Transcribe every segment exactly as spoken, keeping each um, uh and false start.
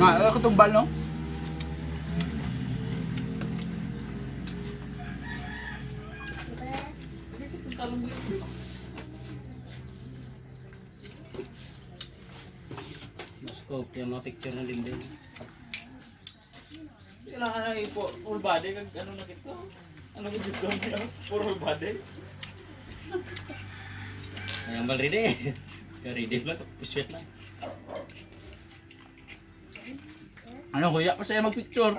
Ah, wala ko tumbal, no? Mas ko, yung mga picture ng dinding. Kailangan na ipo, full body, kag ano na kito? Ano ko dito? Full body? Ay, ang bal ready. Ka ready lang, sweat lang. Ano, kuya, pa siya mag-picture?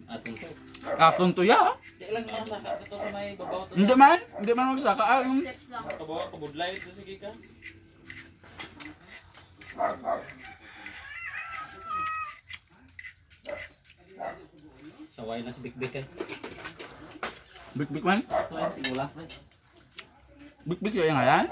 Atong to. Atong to, ya. Di lang mga saka ito sa may babaw to. Hindi man, hindi man magsaka. Ah, yung Steps lang. Kabawa, kabudlay ito, sige ka. Saway na si Bikbik eh. Bikbik man? Ito yung tigula, pre. Bikbik siya yung ngalan?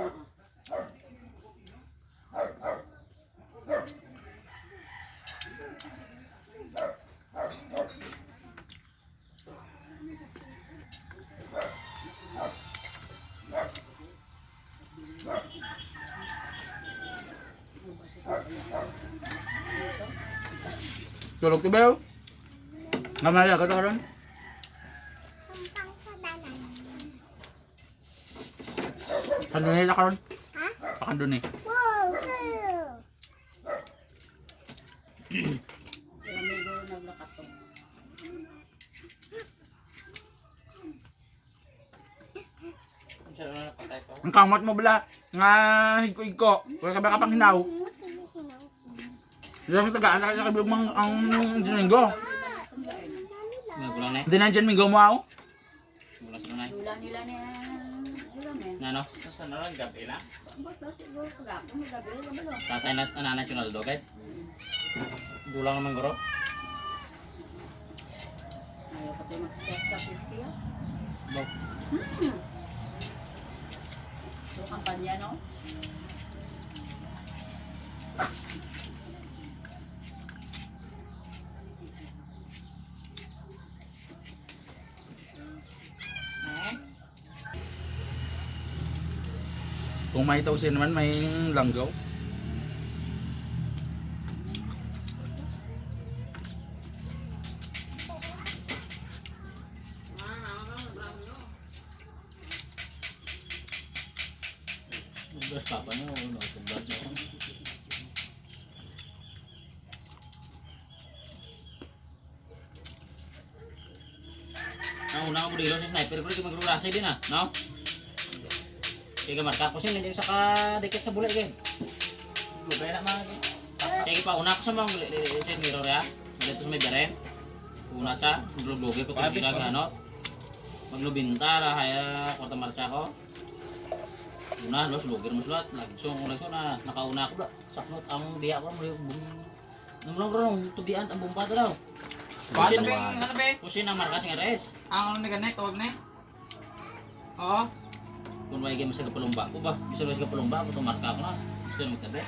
Tulog ti Bel. Nga malaga ta karon. Kandunay na karon. Ha? Pakandunay. Wow, wow. Ang kamot mo bala nga higko-higko. Wala ka ba kapang hinaw? Wala ka tagaan na kaya kabig mang ang Domingo. Hindi na dyan Mingo mo ako. Wala sila na. Dula nila ni, ah, sila, men. Nga, no? Sa, sa nalang gabi lang. Ang ba't ba siguro kagapon, may gabi, gabi lang. Tatay na, nanay si Ronaldo, kay? Mm. Dulang naman, guro. Ayaw pa tayo mag-step sa whiskey, ah. Bok. Hmm. Ito, kampanya, no? Kung may tausin naman, may langgaw. Ubas pa pa na, ano, ubas na. Ang una nga modelo sa sniper, pero di magrurasay din, ah, no? Kaya marka ko siya, hindi sa kadikit sa bulay, eh. Lugay na, mga. Kaya ipauna ko sa mga bulay, eh, sa mirror, ya. Dito sa may beren. Una siya, maglugay ko, sila, ano. Maglubinta, ra, kaya kwarta marcha ko. Una, los, lugay mo sulat. Lagsong, lagsong na, nakauna ko, bla. Saknot, ang diya ko, may bum-, Nung lang ron, tubian ang bomba daw. Kuan, Kusin, tabi, ano, tabi? Kusin ang marka sing R S. Ang ano ni ganit, tawag ni? Oo. Kung may game sa kapalumba ko ba? Gusto mo sa kapalumba ko, tumarka ko na. Gusto mo tabi?